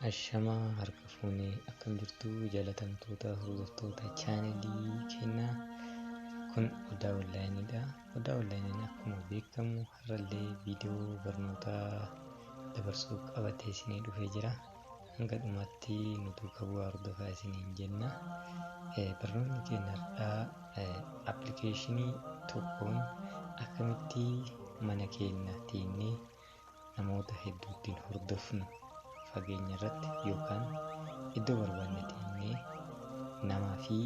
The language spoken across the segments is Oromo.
Ashamaa harka fuunee akkam jirtu jaalatamtoota hordoftoota chaanelii keenyaa. Kun Odaa Onlaayiniidha. Odaa Onlaayiniin akkuma beekamu har'allee viidiyoo barnootaa dabarsuu qabatee isinii dhufee jira. Hanga dhumaatti nu duukaa bu'aa hordofaa isiniin jenna. Barnoonni keenya har'aa appilikeeshinii tokkoon akkamitti mana keenya teenyee namoota hedduu ittiin hordofnu fageenya irratti yookaan iddoo barbaanne teenyee namaa fi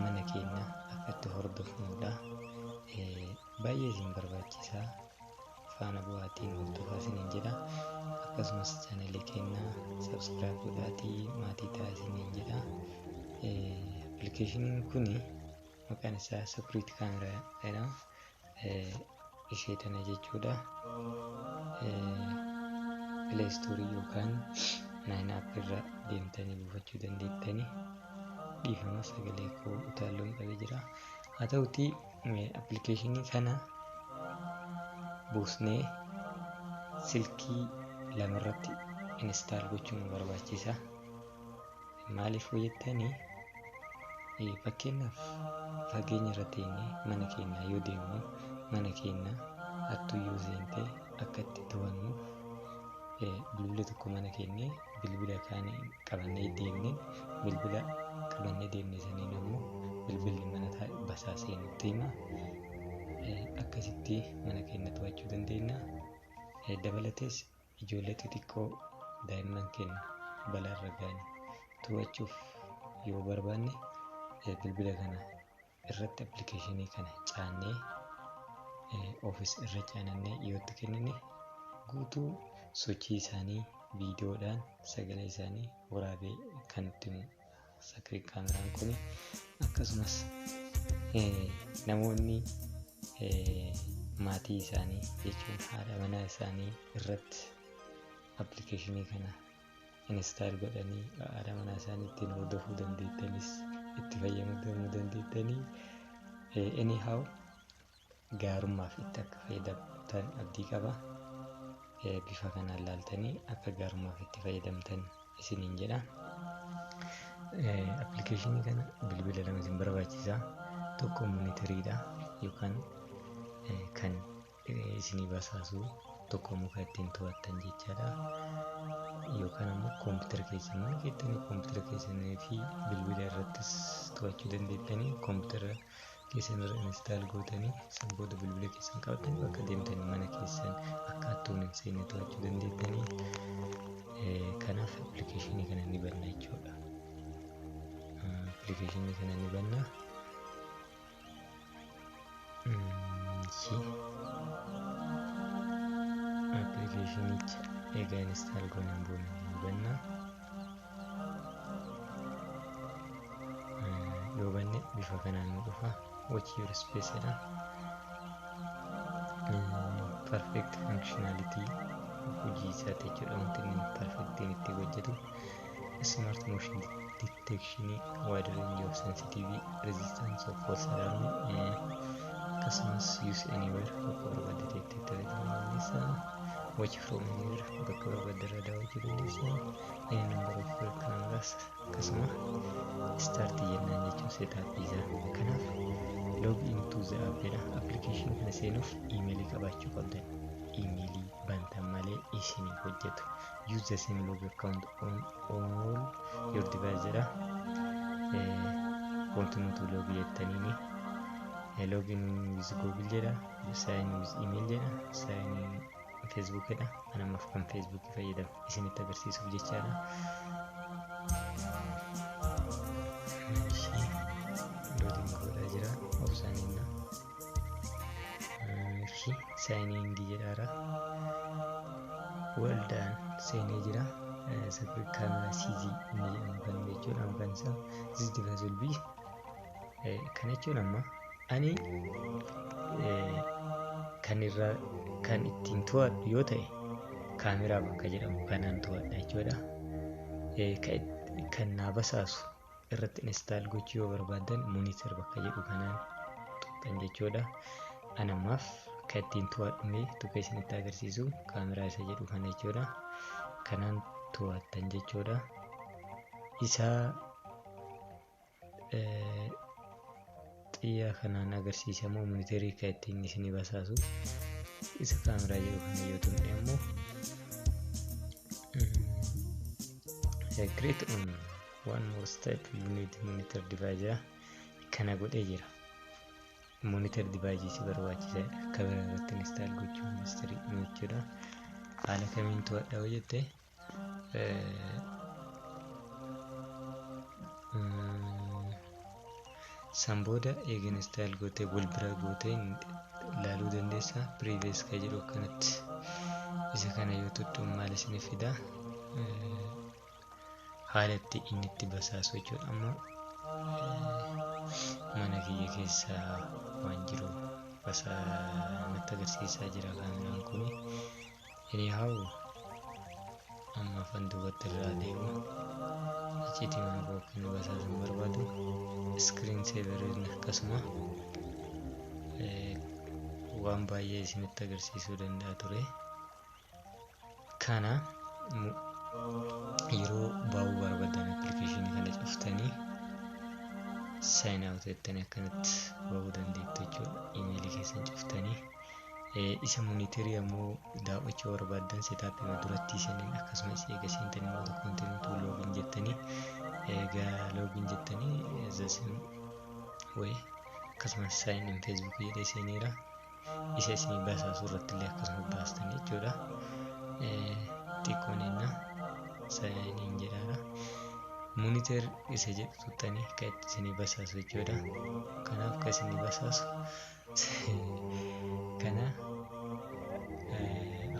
mana keenya akka itti hordofnudha. Baay'ee isin barbaachisaa, faana bu'aatiin hordofaa isiniin jedha. Akkasumas chaanalii keenya subscribe godhaatii maatii ta'aa isiniin jedha. Appilikeeshiniin kun maqaan isaa Security Camera jedhama. Ishee tana jechuudha. Play Store yookaan Nine App irra deemtanii buufachuu dandeettanii. Dhiifama, sagalee koo utaalloon qabee jira. Haa ta'utii appilikeeshinii kana buusnee silkii lamarratti install gochuun nu barbaachisa. Maaliif hoo jettanii, fakkeenyaaf fageenya irra teenyee mana keenya yoo deemnu mana keenya hattuu yoo seente akka itti to'annuuf, bilbila tokko mana keenyee bilbila kaan qabannee deemnee, bilbila qabannee deemne saniin ammoo bilbilli mana basaasee nutti hima. Akkasitti mana keenya to'achuu dandeenya. Dabalatees ijoollee xixiqqoo, daa'imman keenya balaarra ga'an to'achuuf yoo barbaanne, bilbila kana irratti appilikeeshinii kana caannee, oofis irra caanannee yoo itti kennine, guutuu sochii isaanii viidiyoodhaan sagalee isaanii waraabee kan nutti himu security kaameraan kun. Akkasumas namoonni maatii isaanii jechuun haadha manaa isaanii irratti appilikeeshinii kana install godhanii haadha manaa isaanii ittiin hordofuu dandeettanis, itti fayyadamuu dandeettanii. Anyhow, gaarummaaf itti akka fayyadamtan abdii qaba. Bifa kanaan laaltanii akka gaarummaaf itti fayyadamtan isiniin jedha. Appilikeeshinii kana bilbila lama isin barbaachisa. Tokko monitoriidha yookaan kan isinii basaasu, tokko immoo kan ittiin to'attan jechaadha. Yookaan ammoo koompitara keessan mana keessanii, koompitara keessanii fi bilbila irrattis to'achuu dandeettanii. Koompitara keessan irra install gootanii, san booda bilbila keessan qabatanii bakka deemtanii mana keessan akka hattuun hin seenne to'achuu dandeettanii. Kanaaf appilikeeshinii kana ni banna jechuudha. Appilikeeshinii kana ni banna. Appilikeeshinicha egaa install gooneen booda ni banna. Yoo banne bifa kanaan nu dhufa. Watch your space jedha. Perfect functionality hojii isaati jechuudha, wanti inni perfectiin itti hojjetu. Smart motion detection, wide range of sensitivity, resistance of false alarm, akkasumas use anywhere, bakka barbaadde itti fayyadamuu dandeessa. Watch from anywhere, bakka barbaadde irraa daawwachuu dandeessa. Any number of cameras, akkasuma start jennaan jechuun setup isaa. Kanaaf log into the app jedha. Application kana seenuuf iimeelii qabaachuu qabdan. Iimeelii bantan malee isinii hojjetu. Use the same log account on all your device jedha. Continue to log jettaniini login with Google jedha, sign with email jedha, sign in Facebook jedha. Ani ammaaf kan Facebook fayyadamu isinitti agarsiisuuf jechaadha. Loading godhaa jira, obsaan inna. Signing jedhaara. Well done, seenee jira. Security camera CZ inni jedhamu kan jechuudha maqaan isaa. This device will be, kana jechuun amma ani kan irraa kan ittiin to'adhu yoo ta'e kaameraa bakka jedhamu kanaan to'adha jechuudha. Kan naa basaasu irratti install gochuu yoo barbaaddan monitor bakka jedhu kanaan tuqxan jechuudha. Ani ammaaf kan ittiin to'adhu mee tuqee isinitti agarsiisu kaameraa isa jedhu kana jechuudha. Kanaan to'attan jechuudha. Isa xiyya kanaan agarsiisamu monitorii kan ittiin isinii basaasu isa kaameraa jedhu kana yoo tuqne ammoo create on one more step, you need monitor device kana godhee jira. Monitor device si barbaachisaadha. Kameraa irratti install gochuun ministeerii jechuudha. Haala kamiin to'adha yoo jette, san booda eega install gootee wal bira gootee ilaaluu dandeessa. Previous kan jedhu akkanatti isa kana yoo tuqxu maal isinif fida? Haala itti inni itti basaasu jechuudha. Amma mana kiyya keessa waan jiru natti agarsiisaa jira kaameraan kuni. Anyhow, amma afaan duubatti irraa deemu icciitii mana koo akka inni basaasu hin barbaadu. Screen saver akkasuma waan baay'ee isinitti agarsiisuu danda'a ture. Kana yeroo baa'uu barbaadan appilikeeshinii kana cuftanii sign out jettanii akkanatti ba'uu dandeettu jechuudha. Imeelii keessan cuftanii isa monitorii ammoo daawwachuu barbaadan setupii duratti isiniin akkasumas eega seentanii booda continue to login jettanii, egaa login jettanii the same way akkasumas sign in Facebook jedhee seeniira. Isa isinii basaasu irratti illee akkasuma baastanii jechuudha. Xiqqoon innaa sign in jedhaadha. Monitor isa jedhu tuttanii kan itti isinii basaasu jechuudha. Kanaaf kan isinii basaasu kana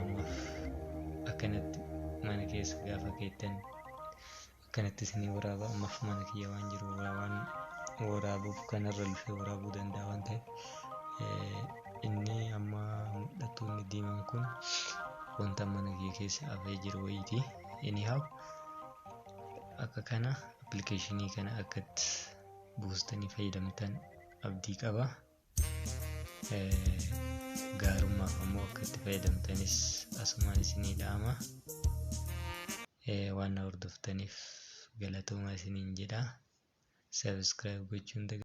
ammaaf akkanatti mana keessa gaafa keettan akkanatti isinii waraaba. Ammaaf mana kiyya waan jiru waan waraabuuf kanarra lufee waraabuu danda'a waan ta'eef, inni amma mul'atu inni diimaan kun wanta mana kiyya keessa hafee jiru wayiiti. Anyhow, akka kana appilikeeshinii kana akkatti buustanii fayyadamtan abdii qaba. Gaarummaaf ammoo akka itti fayyadamtanis asumaan isinii dhaama. Waan na hordoftaniif galatoomaa isiniin jedha. Subscribe gochuun